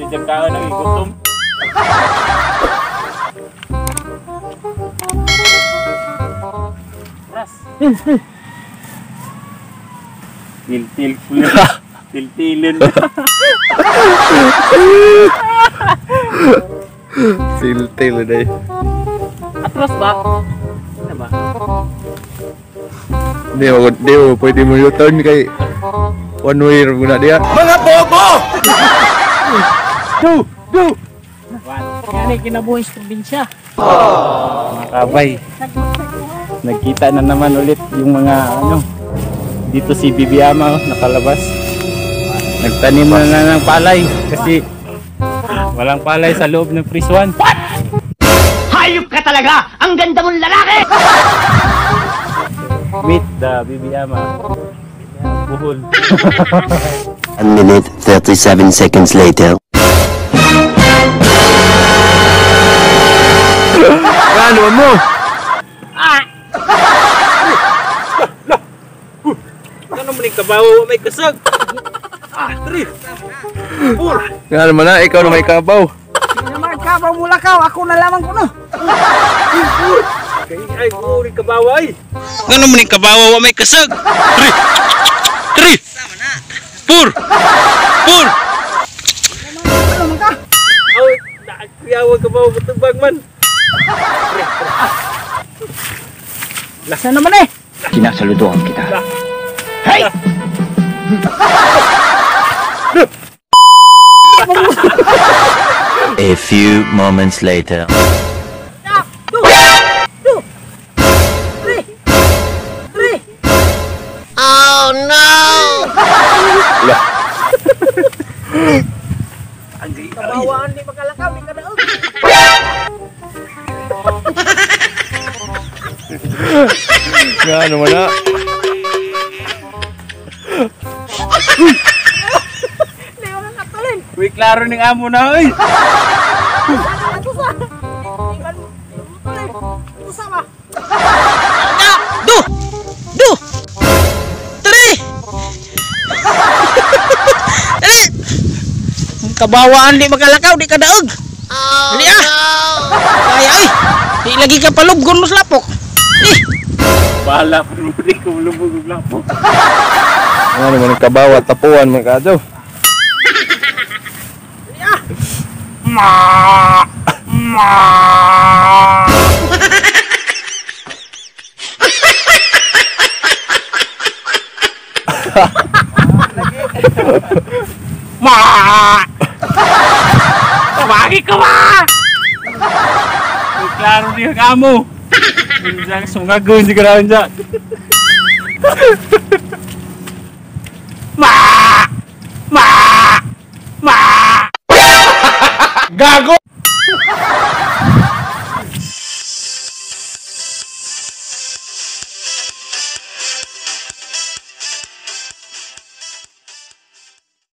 Diyang kaon ang igutom. Ras. Til-til til-tilin. Til-til day. Atras ba? Ano ba? Di mo pwede mo U-turn kay one way ra na diya. Mga bobo! Do! Do! Yan ay kinabuhi sa probinsya. Mga kabay, nagkita na naman ulit yung mga ano. Dito si Bibiama, oh, nakalabas. Nagtanim na ng palay kasi walang palay sa loob ng prison. What? Hayop ka talaga! Ang ganda mong lalaki! Meet the Bibiama. Buhol. 1 minute, 37 seconds later. Ano mo? Ah! Ano man yung kabaw may kasag? Ah, 3, 4. Nga naman na, ikaw na may kabaw. Sige naman, kabaw mula ka. Ako na lamang ko no. 4. Kay ay ko rin kabaw ay. Ano man yung kabaw may kasag? 3, 3, 4, 4. Ano man ka? Aw, naagkuyawa kabaw katubag man. Lasa naman eh. Sinasaludohan kita. Hey! A few moments later. 2, 2, 3, 3. Oh no! Kabawaan di makalakaw, di kadaog. Nga naman na. Uy, klaro ning amo na, oy. Du! Du! 3! Dali! Kabawaan di makalakaw, di kadaog. Oh, dali ah! Kaya ay! Di lagi ka palubgon mo sa lapok. Eh! Bahala po mo di ko lubog og lapok. Nga naman ang kabawa, tapuan man ka daw. Ma! Ma! Ma! Tawagi ka ba? Uy, klaro niya ang amo. Minsan sungagon si Karan dyan.